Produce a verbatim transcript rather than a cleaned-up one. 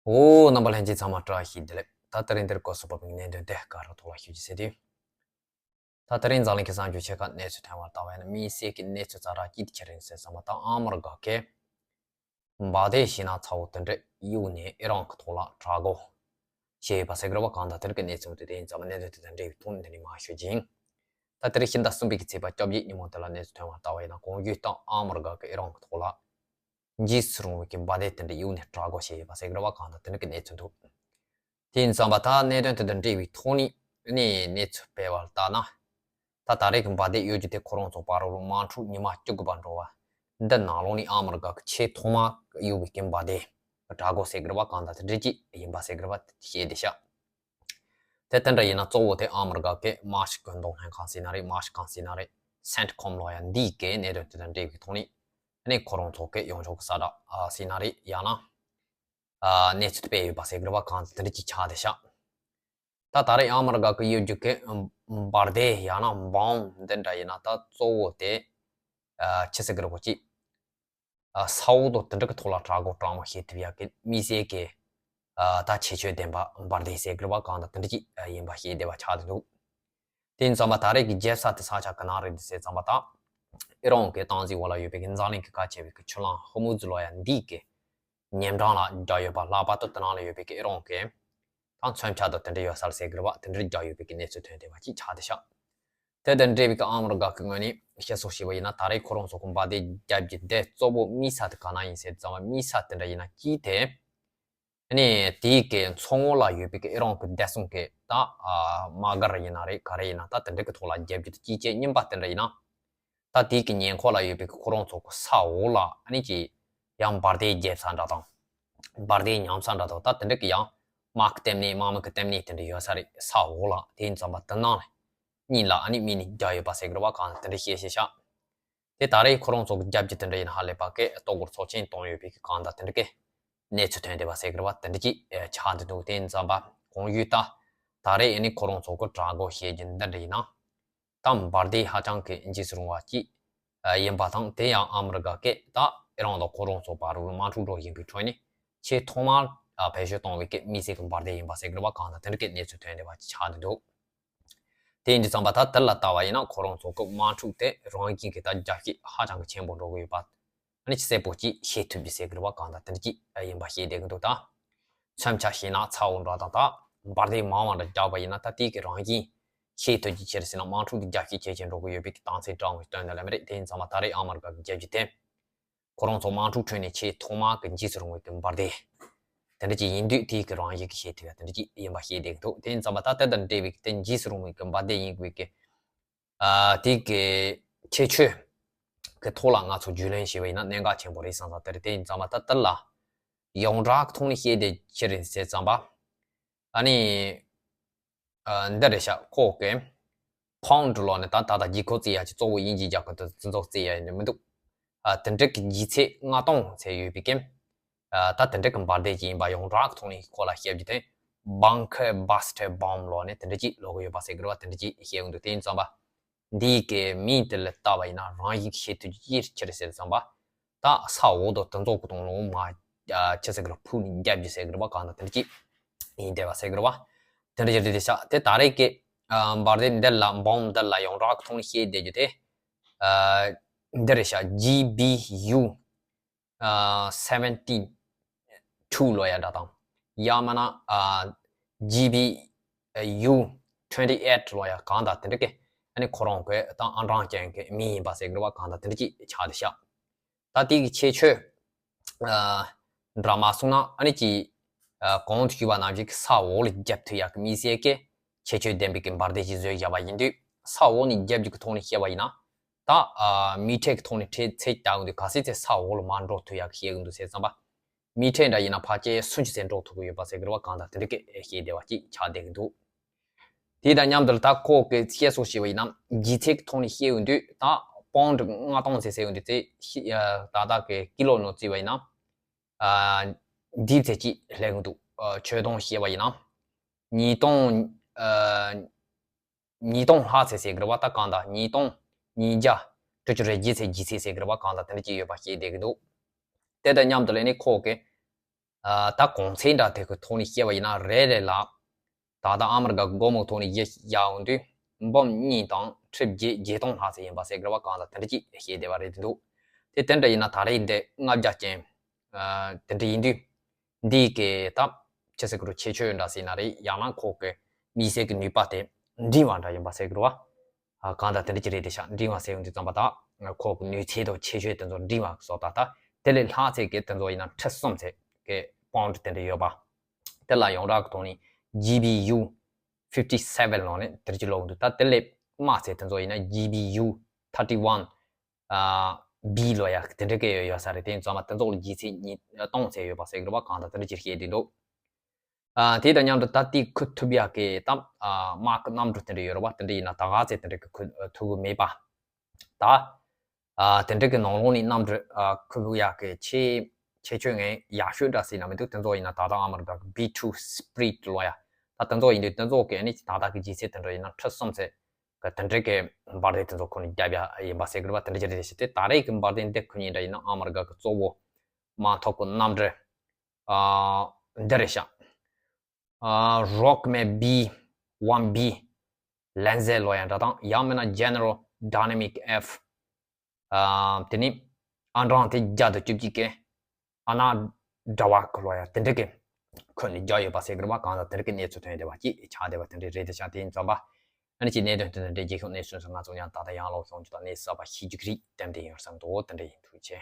འོ། རྣམ་པ་ལྷན་རྒྱས་ཚང་མ་བཀྲ་ཤིས་བདེ་ལེགས། ད་དེ་རིང་འདིར་སྐོར་སོགས་པ་བུའི་གནད་དོན་དེ་ག་ར་ཐོག་ལ་ཞུ་རྒྱུ་བྱས་ཏེ། ད་དེ་རིང་འཛམ་གླིང་གི་གསར་འགྱུར་ཆེ་ཁག་གནས་ཚུལ་ཐོན་པར་ལྟ་བ་ཡིན་ན། དམིགས་བསལ་གྱི་གནས་ཚུལ་ཛ་དྲག་གཅིག་དེ་ཆི་རེད་ཟེར་ཙམ་པ། ད་ཨ་མི་རི་ཀ་གིས་འབར་མདེལ་ཞེད་སྣང་ཚ་བོ་དེ་འདྲ་གཡུགས་ནས་ཨི་རན་གྱི་ཐོག་ལ་དྲག་རྒོལ་བྱས་ཡོད་པ་ཟེར་གྱི་རེད་པ། གང་ལྟར་དེ་འདྲ་གི་གནས་ཚུལ་འདུག་དེ་ཡིན་ཙང་གནད་དོན་དེ་དང་འབྲེལ་བའི་ཐོག་ནས་འདི་ནས་མར་ཞུ་རྒྱུ་ཡིན། ད་དེ་རིང་ཕྱི་ཟླ་གསུམ་པའི་གི་ཚེས་པ་བཅོ་བརྒྱད་ཉིན་མོ་དེ་ལ་གནས་ཚུལ་ཐོན་པར་ལྟ་བ་ཡིན་ན། གོང་ཞུས་ལྟར་ཨ་མི་རི་ཀ་གིས་ཨི་རན་གྱི་ཐོག་ལ་འཇིགས་སུ་རུང་བའི་གི་འབར་མདེལ་དེ་འདྲ་གཡུགས་ནས་དྲག་རྒོལ་བྱས་ཡོད་པ་ཟེར་གྱི་རེད་པ། གང་ལྟར་དེ་འདྲ་གི་གནས་ཚུལ་འདུག་དེ་ཡིན་ཙང་པ། ད་གནད་དོན་དེ་དང་འབྲེལ་བའི་ཐོག་ནས་ནས་གནས་ཚུལ་སྤེལ་བར་ལྟ་ན། ད་ད་རེས་ཀྱི་འབར་མདེལ་གཡུག་རྒྱུ་དེ་ཁོ་རང་ཚོ་བར་དུ་ལ་དམག་འཁྲུག་ཉི་མ་བཅུ་དགུ་པ་འགྲོ་བ་འདི་ནང་ལོགས་ནས་ཨ་མི་རི་ཀ་གི་ཆེས་ཐོག་མར་གཡུག་པའི་གི་འབར་མདེལ་དྲག་རྒོལ་ཟེར་གྱི་རེད་པ། གང་ལྟར་དེ་འདྲ་ཅིག་ཡིན་པ་ཟེར་གྱི་རེད་པ། བཤད་བསྡད་ཤག་དེ་དེ་འདྲ་ཡིན་ན་གཙོ་བོ་དེ་ཨ་མི་རི་ཀ་གི་དམག་སྤྱི་བཀོད་འདོམས་ལྷན་ཁང་ཟེར་ན་རེད། དམག་སྤྱི་ཁང་ཟེར་ན་རེད། སེན་ཊི་ཀོམ་ལབ་ཡ་འདི་གི་གནད་དོན་དེ་དང་འབྲེལ་བའི་ཐོག་ནས་ནས་ཁོ་རང་ཚོ་གི་ཡོངས་ཁྱབ་ཀྱི་ཛ་དྲག་ཟེར་ན་རེད། ཡང་ན་གནས་ཚུལ་སྤེལ་ཡོད་པ་ཟེར་གྱི་རེད་པ། གང་ལྟར་དེ་འདྲ་ཅིག་ཆགས་བསྡད་ཤག་ད་ད་རེས་ཨ་མི་རི་ཀ་གིས་གཡུག་རྒྱུ་གི་འབར་མདེལ་ཡང་ན་འབོམ་འདི་འདྲ་ཡིན་ན། ད་གཙོ་བོ་དེ་ཆི་ཟེར་གྱི་རེད་གོ་ཅིག་ས་འོག་ཏུ་དེ་འདྲ་གི་ཐོག་ལ་དྲག་རྒོལ་དྲག་མོ་བྱེད་ཐུབ་ཡག་གི་དམིགས་བསལ་གྱི་ད་ཁྱད་ཆོས་ལྡན་པ་འབར་མདེལ་ཟེར་གྱི་རེད་པ། གང་ལྟར་དེ་འདྲ་ཅིག་ཡིན་པ་བཤད་བསྡད་པ་ཆགས་བསྡད་འདུག་དེ་ཡིན་ཙང་པ། ད་རེས་ཀྱི་རྒྱལ་ས་དེ་ས་ཆ་ག་ན་རེད་ཟེར་ཙམ་པ། ད་ཨི་རན་གྱི་སྟངས་འཛིན་འོག་ལ་ཡོད་པའི་གི་འཛམ་གླིང་གི་ཁ་ཆེ་བའི་གི་ཆུ་ལམ་ཧོར་མུ་ཛི་ལབ་ཡ་འདི་གི་ཉེ་འགྲམ་ལ་རྒྱག་ཡོད་པ། ལྷག་པར་དུ་དེ་ནང་ལ་ཡོད་པའི་གི་ཨི་རན་གྱི་ད་མཚོན་ཆ་དང་དེ་འདྲ་ཡོད་ས་ལ་ཟེར་གྱི་རེད་པ། དེ་འདྲ་རྒྱག་ཡོད་པའི་གི་གནས་ཚུལ་ཐོན་བསྡད་པ་ཅིག་ཆགས་བསྡད་ཤག་དེ་དང་འབྲེལ་བའི་གི་ཨ་མི་རི་ཀ་གི་ངོས་ནས་བཤད་སྲོལ་བྱས་པ་ཡིན་ན། ད་རེས་ཁོ་རང་ཚོ་གི་འབར་མདེལ་བརྒྱབ་རྒྱུ་དེ་གཙོ་བོ་དམིགས་ས་དེ་ག་ན་ཡིན་ཟེར་ཙམ་པ། དམིགས་ས་དེ་འདྲ་ཡིན་ན་གཅིག་དེ། ཨ་ནི་དེའི་གི་མཚོ་ངོས་ལ་ཡོད་པའི་གི་ཨི་རན་གྱི་བདེ་སྲུང་གི་ད་ཨ་དམག་སྒར་ཡིན་ན་རེད། ག་རེ་ཡིན་ན་ད་དེ་འདྲ་གི་ཐོག་ལ་བརྒྱབ་རྒྱུ་དེ་གཅིག་བྱས། གཉིས་པ་དེ་འདྲ་ཡིན་ན། ད་དེའི་གི་ཉེ་འཁོར་ལ་ཡོད་པའི་གི་ཁོ་རང་ཚོ་གི་ས་འོག་ལ་ཨ་ནི་ཅིག་ཡང་འབར་མདེལ་བརྒྱབ་ས་འདྲ་དང་། འབར་མདེལ་ཉམས་ས་འདྲ་དང་། ད་དེ་འདྲ་གི་ཡང་དམག་གི་ལྟེ་གནས་དམག་མི་གི་ལྟེ་གནས་དེ་འདྲ་ཡོད་ས་རེད། ས་འོག་ལ། དེ་ཡིན་ཙམ་པ་དེ་ནང་གཉིས་ལ་ཨ་ནི་དམིགས་ནས་རྒྱག་ཡོད་པ་ཟེར་གྱི་རེད་པ། གང་དེ་འདྲ་བཤད་བཤད་ཤག་དེ་ད་རེས་ཁོ་རང་ཚོ་གི་རྒྱབ་ཀྱི་དེ་འདྲ་ཡིན་ཧ་ལས་པ་གི་ལྟོ་གོས་ཚབས་ཆེན་བཏང་ཡོད་པའི་གི་གང་ལྟར་དེ་འདྲ་གི་གནས་ཚུལ་ཐོན་བསྡད་པ་ཟེར་གྱི་རེད་པ། དེ་འདྲ་ཅིག་ཆགས་བསྡད་འདུག་དེ་ཡིན་ཙམ་པ་གོང་ཞུས་ལྟར་ད་རེས་ཨ་ནི་ཁོ་རང་ཚོ་གི་དྲག་རྒོལ་བྱེད་རྒྱུ་འདི་འདྲ་ཡིན་ན། ད་འབར་མདེལ་ཧ་ཅང་གི་འཇིགས་སུ་རུང་བ་ཅིག་ཡིན་པ་དང་། དེ་ཡང་ཨ་མི་རི་ཀ་གིས་ད་ཨི་རན་དང་ཁོ་རང་ཚོ་བར་དུ་དམག་འཁྲུག་འགྲོ་བཞིན་པའི་ཁྲོད་ནས་ཆེས་ཐོག་མར་བེད་སྤྱོད་བཏང་བའི་གི་དམིགས་བསལ་གྱི་འབར་མདེལ་ཡིན་པ་ཟེར་གྱི་རེད་པ། གང་ལྟར་དེ་འདྲ་གི་གནས་ཚུལ་ཐོན་བསྡད་པ་ཅིག་ཆགས་བསྡད་འདུག་དེ་ཡིན་དུས་ཙམ་པ་ད་དེ་ལ་ལྟ་བ་ཡིན་ན། ཁོ་རང་ཚོ་གི་དམག་འཁྲུག་དེ་རང་བཞིན་གྱིས་ད་རྒྱ་སྐྱེད་ཧ་ཅང་གི་ཆེན་པོ་འགྲོ་གི་ཡོད་པ། ཨ་ནི་གསལ་པོ་ཅིག་ཤེས་ཐུབ་ཀྱི་ཟེར་གྱི་རེད་པ། གང་ལྟར་དེ་འདྲ་ཅིག་ཡིན་པ་ཤེས་བསྡད་ཀྱི་འདུག་ད་མཚོན་ཆ་ཞེད་སྣང་ཚ་བོ་འདྲ་དང་། ད་འབར་མདེལ་མང་བ་འདྲ་རྒྱག་པ་ཡིན་ན། ད་དེ་གི་རང་བཞིན་ཤེས་ཐུབ་ཀྱི་ཕྱིར་ཟེར་ན། དམག་འཁྲུག་དེ་རྒྱ་སྐྱེད་ཇེ་ཆེར་འགྲོ་གི་ཡོད་པའི་གི་རྟགས་མཚན་དྲང་བའི་སྟོན་དོན་ལ་མི་རེད། དེ་ཡིན་ཙམ་པ་ད་རེས་ཨ་མི་རི་ཀ་གི་རྒྱལ་སྤྱི་དེ་ཁོ་རང་ཚོ་དམག་འཁྲུག་ཁྲོད་ནས་ཆེས་ཐོག་མ་གི་འཇིགས་སུ་རུང་བའི་གི་འབར་མདེལ་དེ་འདྲ་ཅིག་ཡིན་དུས། དེའི་གི་རང་བཞིན་གྱིས་ཤེས་ཐུབ་ཡ་དེ་འདྲ་ཅིག་ཡིན་པ་ཤེས་བསྡད་ཀྱི་འདུག་དེ་ཡིན་ཙམ་པ་ད་དེ་དང་འབྲེལ་བའི་གི་དེ་འཇིགས་སུ་རུང་བའི་གི་འབར་མདེལ་ཡིན་དགོས་གི་ཨ། དེ་གི་ཁྱད་ཆོས་ཀྱི་ཐོག་ལ་ང་ཚོ་རྒྱུས་ལོན་བྱས་པ་ཡིན་ན་གནད་འགག་ཆེན་པོ་རེད་བསམ་བསམ། དེ་རེད། དེ་ཡིན་ཙམ་པ་ད་དེ་ལ་ཡོངས་གྲགས་ཀྱི་ཐོག་ནས་བཤད་བསྡད་ཕྱིར་ཟེར་ཙམ་པ། ཨ་ནི་ཨ། འདི་རེད་ཤག་ཁོ་གི་པའུན་ཌི་ལབ་ནས་ད་ད་ལྟ་ལྗིད་ཁོག་བརྩི་ཡ་ཅིག་གཙོ་བོ་དབྱིན་ཇིའི་རྒྱལ་ཁབ་དུ་སྤྱི་ཚོགས་བརྩི་ཡ་ཡིན་མི་འདུག་ཨ། དེ་འདྲ་གི་ལྗིད་ཚད་ལྔ་སྟོང་ཙམ་ཡོད་པའི་གི་ཨ། ད་དེ་འདྲ་གི་འབར་མདེལ་ཅིག་ཡིན་པ་ཡོངས་གྲགས་ཀྱི་ཐོག་ནས་ཁོ་ལ་བཤད་རྒྱུ་དེ། Bunker Buster Bomb ལབ་ནས་དེ་འདྲ་ཅིག་ལབ་གི་ཡོད་པ་ཟེར་གི་རེད་པ། དེ་འདྲ་ཅིག་བཤད་ཡོང་དུས། དེ་ཡིན་ཙམ་པ་འདིའི་གི་མིང་དེ་ལ་བལྟས་པ་ཡིན་ན་རང་བཞིན་གྱིས་ཤེས་ཐུབ་ཀྱི་ཅི་ཟེར་ཙམ་པ། ད་ས་འོག་ཏུ་དེ་ཚོ་གི་སྟེང་ལ་མར་ཨ། ཅི་ཟེར་གི་རེད། ཕུ་ནས་བརྒྱབ་རྒྱུ་ཟེར་གི་རེད་པ། གང་ལྟར་དེ་འདྲ་ཅིག་ཡིན་བསྡད་པ་ཟེར་གི་རེད་པ། དེ་འདྲ་ཅིག་རེད་དེ་ཤག་དེ་ད་རེས་ཀྱི་ཨ། འབར་མདེལ་འདི་ལ། འབོམ་འདི་ལ་ཡོངས་གྲགས་ཀྱི་ཐོག་ནས་བཤད་བསྡད་རྒྱུ་དེ། ཨ། འདི་རེད་ཤག G B U ཨ། seventeen two ལབ་ཡ་འདྲ་དང་། ཡང་མིན་ན་ཨ། G B U twenty eight ལབ་ཡ་གང་ལྟར་དེ་འདྲ་གི་ཨ་ནི་ཁོ་རང་གི་ད་ཨང་གྲངས་ཅན་གྱི་མིང་ཡིན་པ་ཟེར་གི་རེད་པ། གང་ལྟར་དེ་འདྲ་ཅིག་ཆགས་བསྡད་ཤག་ད་དེ་གི་ཁྱད་ཆོས་ཨ། འདྲ་མ་གསུངས་ན་ཨ་ནི་ཅིག་ཨ། གོང་དུ་ཞུས་པ་ནང་བཞིན་གྱི་ས་འོག་ལ་བརྒྱབ་ཐུབ་ཡག་གི་དམིགས་བསལ་གྱི་ཁྱད་ཆོས་ལྡན་པའི་གི་འབར་མདེལ་ཅིག་བཟོས་བཞག་པ་ཡིན་དུས། ས་འོག་ནས་བརྒྱབ་རྒྱུ་གི་ཐོག་ནས་བཤད་པ་ཡིན་ན། ད་ཨ། མི་ཊར་གྱི་ཐོག་ནས་ཚད་ཚད་བལྟ་ཡོང་དུས་ག་ཚད་ཚད་ས་འོག་ལ་མར་འགྲོ་ཐུབ་ཡག་གི་བཤད་གི་འདུག་ཟེར་ཙམ་པ། མི་ཊར་འདྲ་ཡིན་ན་ཕལ་ཆེར་སུམ་ཅུ་ཙམ་འགྲོ་ཐུབ་ཀྱི་ཡོད་པ་ཟེར་གི་རེད་པ། གང་ལྟར་དེ་འདྲ་གི་བཤད་བསྡད་པ་ཅིག་ཆགས་བསྡད་ཀྱི་འདུག་དེ་དང་མཉམ་དུ་ད་ཁོ་གི་བཤད་སྲོལ་བྱས་པ་ཡིན་ན། ལྗིད་ཚད་ཀྱི་ཐོག་ནས་བཤད་ཡོང་དུས་ད་པའུན་ཌི་ལྔ་སྟོང་ཟེར་ཟེར་ཡོང་དུས་ཚེ་ཤི་ཨ། ད་ལྟ་གི་ཀི་ལོ་ནང་བརྩིས་པ་ཡིན་ན། ཨ། འདིའི་ཚད་ཅིག་སླེབས་ཀྱི་འདུག་ཨ། ཁྱོན་བསྡོམས་བཤད་པ་ཡིན་ན། ཉིས་སྟོང་ཨ། ཉིས་སྟོང་ལྷག་ཙམ་ཟེར་གི་རེད་པ། ད་གང་ལྟར་ཉིས་སྟོང་ཉིས་བརྒྱ་དྲུག་ཅུ་རེ་བརྒྱད་ཙམ་ལྗིད་ཚད་ཟེར་གི་རེད་པ། གང་ལྟར་དེ་འདྲ་ཅིག་ཡོད་པ་བཤད་བསྡད་ཀྱི་འདུག་དེ་དང་མཉམ་དུ་ལ་ནི་ཁོ་གི་ ད་གོང་ཚད་འདྲ་དེ་གི་ཐོག་ནས་བཤད་པ་ཡིན་ན་རེ་རེ་ལ། ད་ལྟ་ཨ་མི་རི་ཀ་གི་སྒོར་མོ་ཐོག་ནས་བཞི་བཞག་ཡོང་དུས་འབུམ་གཉིས་དང་ཁྲི་བརྒྱད་བརྒྱད་སྟོང་ལྷག་ཙམ་ཡིན་པ་ཟེར་གི་རེད་བ། གང་ལྟར་དེ་འདྲ་ཅིག་བཤད་བསྡད་པ་རེད་འདུག་དེ་དེ་འདྲ་ཡིན་ན་ད་རེས་འདི་ལྔ་བརྒྱ་ཅན་དེ་འདྲ་ཡིན་དུས། འདི་གི་ད་ཅི་ཟེར་གི་རེད། ཁྱད་ཆོས་འདྲ་ཟེར་ན་རེད། ཡང་ན་ཁོ་གི་དམིགས་བསལ་གི་ནུས་པ་དེ་འབྲིང་བ་འདྲ་ཡིན་པ་ཟེར་གི་རེད་བ། གང་ལྟར་དེ་འདྲ་ཅིག་རེད་དེ་ཤག་འབྲིང་བ་ཟེར་ཡོང་དུས་ཙམ་པ་ད་ཁོ་གི་ནུས་ཚད་དང་ཁྱད་ཆོས་དེ་ཚོ་འབྲིང་བ་བཟོ་ལྟ། ད་དེ་ལས་ལྷག་ཚད་ཀྱི་དེ་ཚོ་ཡིན་ན་ཁྲི་གསུམ་ཚད་ཀྱི་པའུན་ཌི་དེ་འདྲ་ཡོད་པ། དེ་ལ་ཡོངས་གྲགས་ཀྱི་ཐོག་ནས་ཇི་བི་ཡུ་ཕིབ་ཊི་སེ་ཝེན་ལབ་ནས་དེ་འདྲ་ཅིག་ཀློག་གི་འདུག་ད་དེ་ལས་དམའ་ཚད་དེ་ཚོ་ཡིན་ན་ཇི་བི་ཡུ་ཐར་ཊི་ཝན་བི་ལབ་ཡ་དེ་འདྲ་གི་ཡོད་ས་རེད། དེ་ཡིན་ཙམ་པ་དེ་ཚོ་ལ་ལྗིད་ཚད་ཉིས་སྟོང་ཚད་ཡོད་པ་ཟེར་གི་རེད་བ། གང་ལྟར་དེ་འདྲ་ཅིག་བཤད་བསྡད་འདུག་ཨ། དེ་དང་མཉམ་དུ་ད་ལྟའི་འཁུར་ཐུབ་ཡག་གི་ད་ཨ་དམག་གི་གནམ་གྲུ་དེ་འདྲ་ཡོད་རེད་བ། དེ་འདྲ་ཡིན་ན་ད་ག་ཚད་དེ་འདྲ་གི་འཁུར་ཐུབ་གི་མེད་པ། ད་ཨ་དེ་འདྲ་གི་ནང་ལོགས་ནས་གནམ་གྲུ་ཨ་འཁུར་ཡག་གི་ཆེས་ཁྱད་ཆོས་ངན་ཡག་ཤོས་འདྲ་ཟེར་ན་མི་འདུག་དེ་ཚོ་ཡིན་ན་ད་ལྟ་ཨ་མི་རི་ཀ་གི་བི་ཊུ་སི་པི་རི་ཊི་ལབ་ཡ། ད་དེ་ཚོ་ཡིན་དུས་དེ་ཚོ་གི་ཨ་ནི་ད་ལྟ་གི་ལྗིད་ཚད་དེ་འདྲ་ཡིན་ན་ཁྲི་གསུམ་ཚད་གི་དེ་འདྲ་གི་འབར་མདེལ་དེ་ཚོ་ཁོ་ནས་བརྒྱབ་ཡ་ཡིན་པ་ཟེར་གི་རེད་བ། དེ་འདྲ་ཅིག་རེད་ཟེར་ཏེ། ད་རེས་ཀྱི་འབར་མདེལ་འདི་ཁོ་གཉིས་འདྲ་ཡིན་ན་ཨ་མི་རི་ཀ་གི་གཙོ་བོ་དམག་འཐབ་ཀྱི་གནམ་གྲུ་ཨ་འདི་རེད་ཤག་ཨ་རོ་ཀི་མེ་བི་ཝན་བི་ལན་ཛེ་ལབ་ཡ་འདྲ་དང་། ཡང་མིན་ན་ཇེ་ནེ་རལ་ཌའི་ན་མིག་ཨེཕ། ཨ་དེ་ནི་ཨ་འབྲིང་དེ་བརྒྱ་དང་བཅུ་གཅིག་གི་ཨ་ན་དྲ་བ་ཀི་ལབ་ཡ་དེ་འདྲ་གི་ཁོ་ནས་བརྒྱབ་ཡོད་པ་ཟེར་གི་རེད་བ། གང་ལྟར་དེ་འདྲ་གི་གནས་ཚུལ་ཐོན་བསྡད་པ་ཅིག་ཆགས་བསྡད་པ་དེ་འདྲ་རེད་དེ་ཤག་དེ་ཡིན་ཙམ་པ་ཨ་ནི་ཅིག་གནད་དོན་དེ་འདྲ་འདྲ་རྒྱལ་ཁབ་གནས་ཚུལ་སོགས་ང་ཚོ་ཡང་ད་ལྟ་ཡང་ལོག་སོང་ཅིག་དང་གནས་གསར་པ་ཤེས་རྒྱུ་རིགས་ལྟ་བུ་དེ་ཡིན་བསམ་འདུག་དེ་འདྲ་ཡིན། ཐུགས་རྗེ་ཆེ།